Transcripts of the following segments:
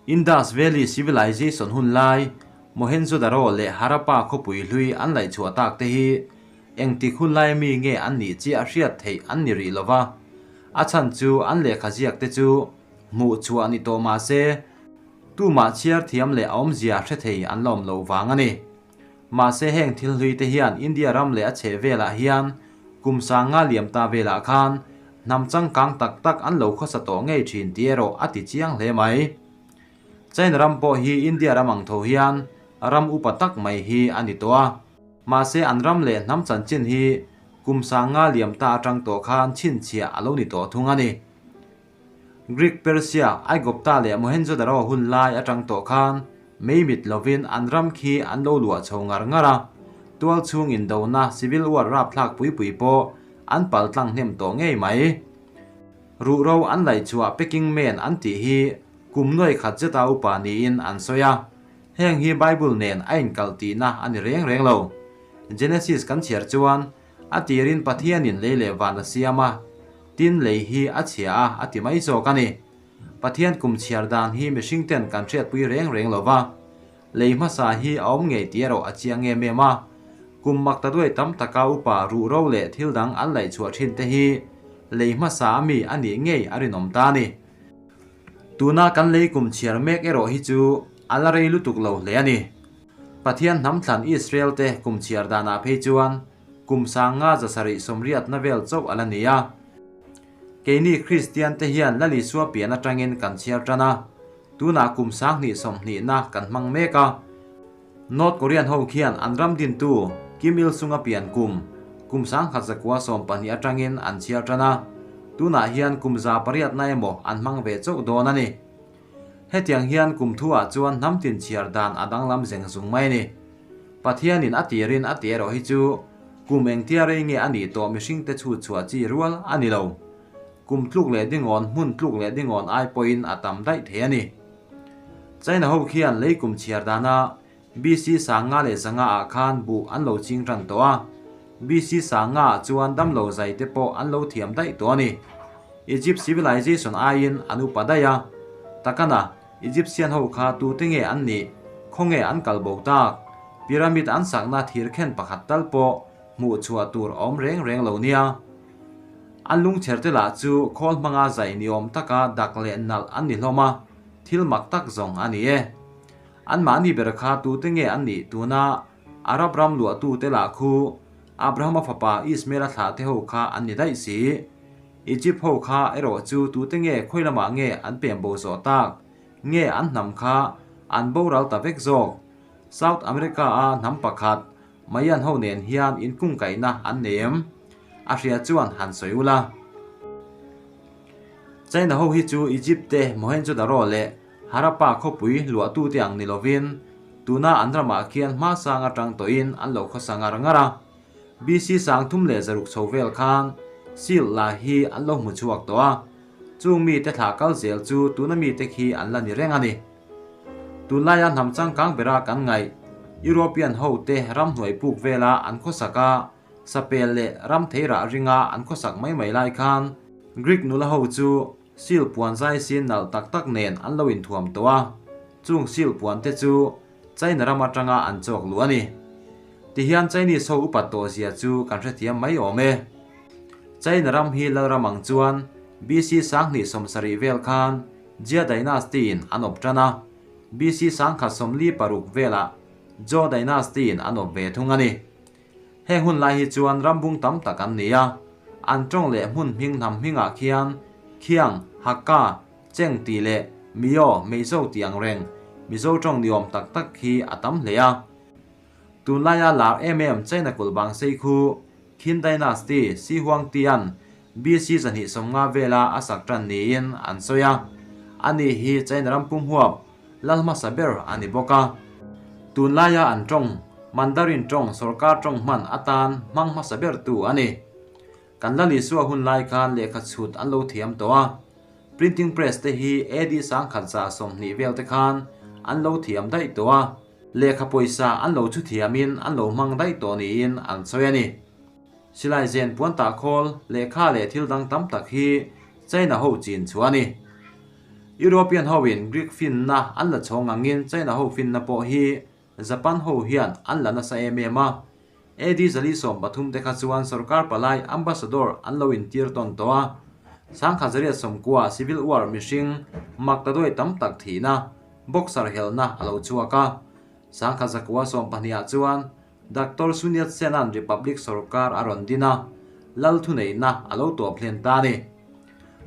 Indus Valley Civilization hun lai Mohenjo-daro leh Harappa khawpui hlui an laihchhuah tak te hi engtik hun lai mi nge an nih chiah hriat theih an ni rih lova, a chhan chu an lehkha ziak te chu hmuh chhuah ni tawh mah se tumah chhiar thiam leh a awmzia hre thei an la awm loh vang a ni. Mahse heng thil hlui te hian India ram leh a chheh velah hian kum sanga liam ta velah khan hnam changkang tak tak an lo khawsa tawh ngei thin tih erawh a ti chiang hle mai. China ram pawh hi India ram ang tho hian ram upa tak mai hi a ni tawh a. Mahse an ram leh hnam chanchin hi kum sanga liam ta atang tawh khan chhinchhiah a lo ni tawh thung a ni. Greek, Persia, Aigupta leh Mohenjo-daro hun lai atang tawh khan mei mit lovin an ram khi an lo luah chho ngar ngar a, tual chhung indona civil war rapthlak pui pui pawh an pal tlang hnem tawh ngei mai. Ruhro an laihchhuah Peking Man an tih hi kum nuai khat zeta upa niin an sawi a, heng hi Bible nen a inkalh tihna a ni reng reng lo. Genesis kan chhiar chuan a tirin Pathianin lei leh van a siam a, Tin, lei hi a chhia a, a ti mai zawk a ni. Pathian kum chhiar dan hi mihring ten kan hriatpui reng reng lo va. Lei hmasa hi a awm ngei tih erawh a chiang em em a. Kum mak ta duai tam taka upa ruhro leh thil dang an laihchhuah thin te hi lei hmasa a mi a nih ngei a rinawm ta a ni. Tuna kan lei kum chhiar mek erawh hi chu a la rei lutuk lo hle a ni. Pathian hnam thlan Israel te kum chhiar danah phei chuan Kum sanga zasarih sawmriatna vel chauh a la ni a. Keini Kristian te hian Lal Isua pian atangin kan chhiar tan a, tunah kum sanghnih sawmhnihna kan hmang mek a. North Korean ho khian an ram dintu Kim Il Sung-a pian kum, kum sangkhat zakua 12 atangin an chhiar tan a, tunah hian kum za pariatna emaw an hmang ve chauh dawn a ni. Hetiang hian kum thuah chuan hnam tin chhiar dan a danglam zeng zung mai a ni. Pathianin a tirin a ti erawh hi chu kum engtia rei nge a nih tawh mihringte chhut chhuah chi rual a ni lo. Kum tluk leh dingawn hmun tluk leh dingawn ai pawhin a tam daih thei a ni. China ho khian lei kum chhiar dana BC sanga leh zanga ah khan buh an lo ching tan tawh a, BC sanga ah chuan damlo zai te pawh an lo thiam daih tawh a ni. Egypt civilization aiin an upa daih a, takana Egyptian ho kha tute nge an nih, khawnge an kal bo tak? Pyramid an sakna thir khen pakhat tal pawh hmuh chhuah tur a awm reng reng lo nia. An lungchher te lah chu khawl hmanga zai ni awm taka dak leh nalh an ni hlawm a, thil mak tak zawng a ni e. Anmahni ber kha tute nge an nih tuna Arab ram luahtute lah khu Abrahama fapa Ismael-a thlahte ho kha an ni daih si. Egypt ho kha erawh chu tute nge khawi lamah nge an pem bo zawh tak? Nge an hnam kha an boral ta vek zawk? South America-a hnam pakhat Mayan ho nen hian inkungkaihna an nei em? A hria chuan han sawi ula. China ho hi chu Egypt te Mohenjo-daro leh Harappa khawpui luahtute ang ni lovin tuna an ramah khian hma sang atang tawhin an lo khawsa ngar ngar a. BC 3100 chho vel khan Seal la hi an lo hmu chhuak tawh a, chung mite thlah kal zel chu tuna mite khi an la ni reng a ni. Tunlaia hnam changkang bera kan ngaih European hote ramhnuai puk vela an khawsak a, sapel leh ram theirah ringa an khawsak mai mai lai khan Greek nula ho chu Seal puan zai sin nalh tak tak nen an lo inthuam tawh a, chung seal puan te chu China ram atanga an chawk luh a ni. Tihian Chinese ho upat tawh zia chu kan hrethiam mai awm e. China ram hi Lalram ang chuan BC 2070 vel khan Jia Dynasty in an awp tan a, BC 1146 velah Zhou Dynasty in an awp ve thung a ni. Heng hun lai hi chuan rambung tam tak an ni a, an tawng leh hmun hming hnam hmingah khian Khiang, Hakka, Cheng tih leh Mio, Meizo tih ang reng Mizo tawng ni awm tak tak hi a tam hle a. Tunlaia lar em em China kulh bang sei khu Qin Dynasty Si Huang Tian BC 250 vela a sak tan niin an sawi a, ani hi China ram pum huap lal hmasa ber a ni bawk a. Tunlaia an tawng Mandarin tawng sorkar tawng hman atan hmang hmasa bertu a ni. Kan Lal Isua hun lai khan lehkha chhut an lo thiam tawh a, printing press te hi AD 1120 vel te khan an lo thiam daih tawh a, lehkha pawisa an lo chhu thiamin an lo hmang daih tawh niin an sawi a ni. Silai zen puan tah khawl, lehkha leh thil dang tam tak hi China ho chin chhuah a ni. European hoin Greek finna an la chhawng angin China ho finna pawh hi Japan ho hian an la nasa em em a. AD 413 te kha chuan sorkar palai ambassador an lo intir tawn tawh a. 1990 Civil War mihring maktaduai tam tak thihna, Boxer helna a lo chhuak a. 1912 ah chuan Doctor Sun Yat-sen-a'n Republic sorkar a rawn din a, lal thuneihna a lo tawp hlen ta a ni.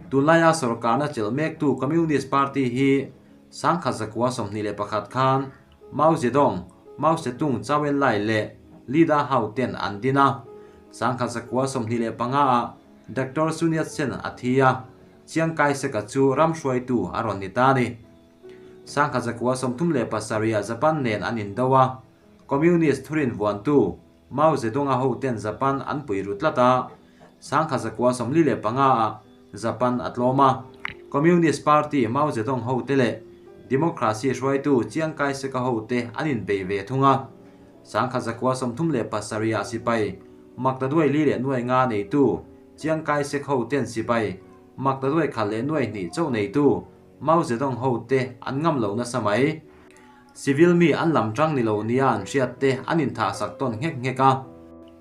Tunlaia sorkarna chelh mektu Communist Party hi 1921 khan Mao Zedong, Mao Zedong Zhou Enlai leh Li Da-hao ten an din a. 1925 ah Doctor Sun Yat-sen a thi a, Chiang Kai-shek-a chu ram hruaitu a rawn ni ta a ni. 1937 ah Japan nen an indo a, Communist thurin vuantu Mao Zedong-a hoten Japan an pui ru tlat a, 1945 ah Japan a tlawm a. Communist Party Mao Zedong hote leh Democracy hruaitu Chiang Kai-shek-a hote an inbei ve thung a. 1937 ah sipai maktaduai li leh nuai nga neitu Chiang Kai-shek hoten sipai maktaduai khat leh nuai hnih chauh neitu Mao Zedong hote an ngam lo nasa mai. Civil mi an lam tang ni lo nia an hriat te an inthah sak tawn nghek nghek a.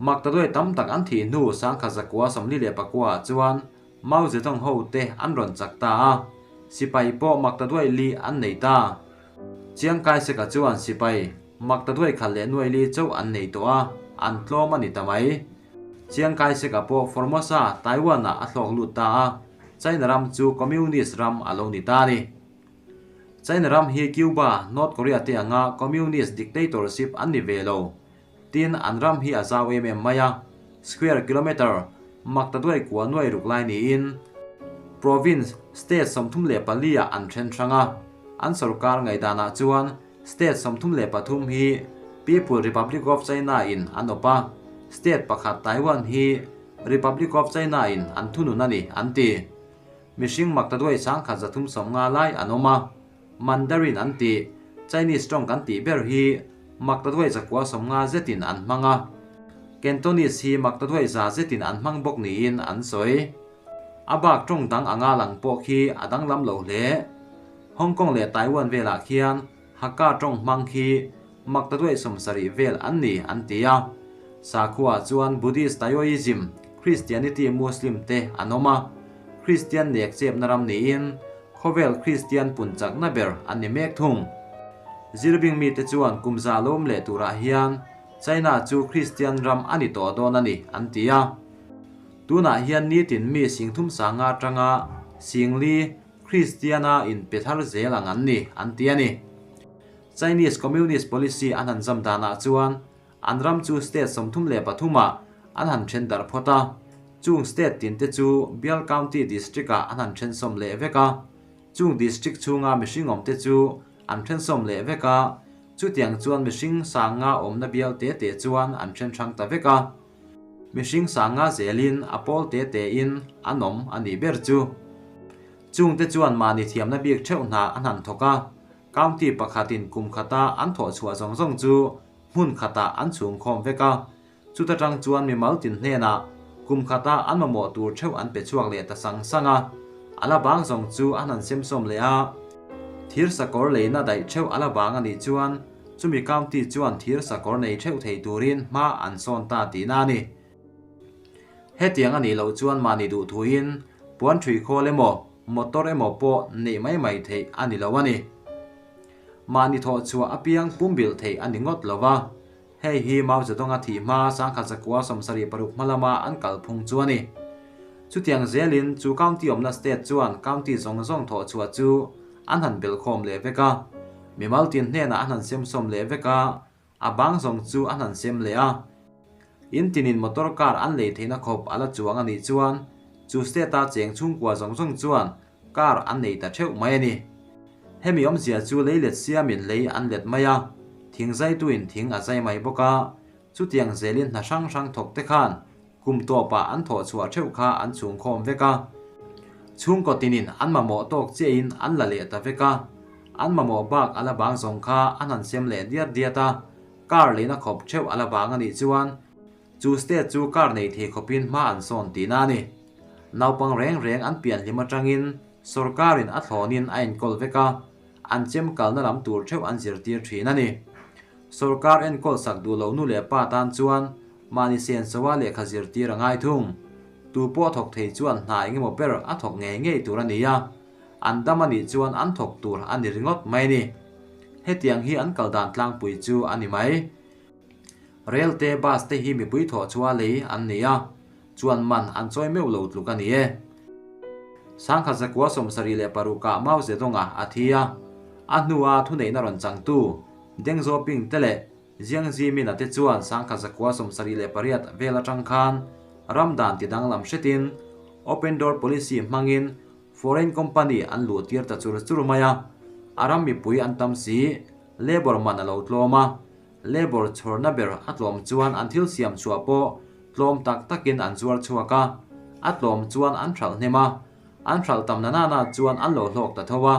Maktaduai tam tak an thih hnu 1949 ah chuan Mao Zedong ho te an rawn chak ta a, sipai pawh maktaduai li an nei ta. Chiang Kai-shek-a chuan sipai maktaduai khat leh nuai li chauh an nei tawh a, an tlawm a ni ta mai. Chiang Kai-shek-a pawh Formosa, Taiwan-ah a thlawk lut ta a, China ram chu Communist ram a lo ni ta a ni. China ram hi Cuba, North Korea te anga Communist dictatorship an ni ve lo. Tin, an ram hi a zau em em mai a, square kilometre maktaduai kua nuai ruk lai niin province, state 34 ah an then hrang a. An sorkar ngaihdanah chuan state 33 hi People Republic of China in an awp a, state pakhat Taiwan hi Republic of China in an thunun a ni an ti. Mihring maktaduai 1350 lai an awm a, Mandarin an tih, Chinese tawng kan tih ber hi maktaduai 950 zetin an hmang a, Cantonese hi maktaduai 100 zetin an hmang bawk niin an sawi. A bak tawng dang anga lang pawh khi a danglam lo hle. Hong Kong leh Taiwan velah khian Hakka tawng hmang khi maktaduai 70 vel an ni an ti a. Sakhuaah chuan Buddhist Taoism, Christianity Muslim te an awm a, Kristian nek chepna ram niin khawvel Kristian pun chakna ber an ni mek thung. Zirbing mite chuan kum za lawm leh turah hian China chu Kristian ram a ni tawh dawn a ni an ti a. Tunah hian nitin mi singthum sanga atanga singli Kristiana inpe thar zel ang an ni an ti a ni. Chinese Communist Policy an han zam danah chuan An ram chu state 33 ah an han then darh phawt a, chung state tin te chu bial county district ah an han then sawm leh vek a, chung district chhunga mihring awm te chu an then sawm leh vek a, chutiang chuan mihring sanga awmna bial te te chuan an then hrang ta vek a. Mihring sanga zelin a pawl te te in an awm a nih ber chu. Chung te chuan mahni thiamna bik theuh hna an han thawk a, county pakhatin kum khata an thawh chhuah zawng zawng chu hmun khatah an chhung khawm vek a, chuta tang chuan mimal tin hnenah kum khata an mamawh tur theuh an pe chhuak leh ta sang sang a, a la bang zawng chu an han semsawm leh a. Thir sakawr leina daih theuh a la bang a nih chuan chumi county chuan thir sakawr nei theuh thei turin hma an sawn ta tihna a ni. Hetiang a nih loh chuan mahni duh thuin puan ṭhui khawl emaw motor emaw pawh neih mai mai theih a ni lo a ni. Mahni thawh chhuah apiang pumbilh theih a ni ngawt lo va, hei hi Mao Zedong-a thih hma 1976 hma lama an kalphung chu a ni. Chutiang zelin chu county awmna state chuan county zawng zawng thawh chhuah chu an han belhkhawm leh vek a, mimal tin hnenah an han semsawm leh vek a, A bang zawng chu an han sem leh a, in tinin motor car an lei theihna khawp a la chuang a nih chuan chu state-a cheng chhungkua zawng zawng chuan car an nei ta theuh mai a ni. Hemi awmzia chu lei let siamin lei an let mai a, thing zaituin thing a zai mai bawk a, chutiang zelin hna hrang hrang thawk te khan kum tawpah an thawh chhuah theuh kha an chhungkhawm vek a, chhungkaw tinin an mamawh tawk chiahin an la leh ta vek a, an mamawh bak a la bang zawng kha an han sem leh diat diat a, car leina khawp theuh a la bang a nih chuan chu state chu car nei thei khawpin hma an sawn tihna a ni. Naupang reng reng an pian hlim atangin. Sorkarin a thlawnin a enkawl vek a, an chem kalna lam tur theuh an zirtir thin a ni. Sorkar enkawl sak duh lo nu leh pa tan chuan mahni senso-a lehkha zirtir a ngai thung. Tu pawh thawk thei chuan hna engemaw ber a thawk ngei ngei tur a ni a, an dam a nih chuan an thawk tur a ni ringawt mai a ni. Hetiang hi an kal dan tlangpui chu a ni mai. Rel te, bus te hi mipui thawh chhuah lei an ni a, chuan man an chawi meuh lo tluk a ni e. Sangkhat zakua 76ah Mao Zedong-a a thi a, a hnua thuneihna rawn changtu Deng Xiaoping te leh Jiang Zemin-a te chuan sangkhat zakua 78 vel atang khan ram dan ti danglam hretin Open Door Policy hmangin foreign company an luh tir ta chur chur mai a, a ram mipui an tam si, labour man a lo tlawm a, Labour chhawrna ber a tlawm chuan an thil siam chhuah pawh tlawm tak takin an zuar chhuak a, a tlawm chuan an hralh hnem a, an hralh tam na nana chuan an lo hlawk ta tho a,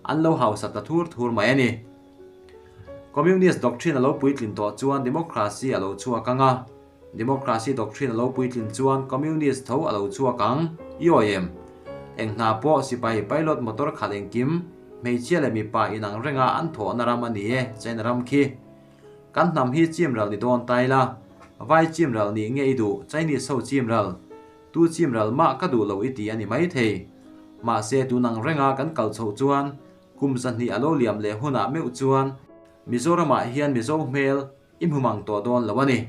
an lo hausa ta thur thur mai a ni. Communist doctrine a lo puitlin tawh chuan democracy a lo chhuak ang a, democracy doctrine a lo puitlin chuan communist tho a lo chhuak ang, i awi em? Eng hna pawh sipai pilot motor khalh engkim, Hmeichhia leh mipa inang renga an thawhna ram a ni e, China ram khi. Kan hnam hi chim ral ni dawn ta ila, vai chim ral nih nge i duh, Chinese ho chim ral, tu chim ral mah ka duh lo i ti a ni mai thei. Mahse tunang renga kan kal chhoh chuan kum 200 a lo liam leh hunah meuh chuan Mizoramah hian Mizo hmel i hmu mang tawh dawn lo a ni.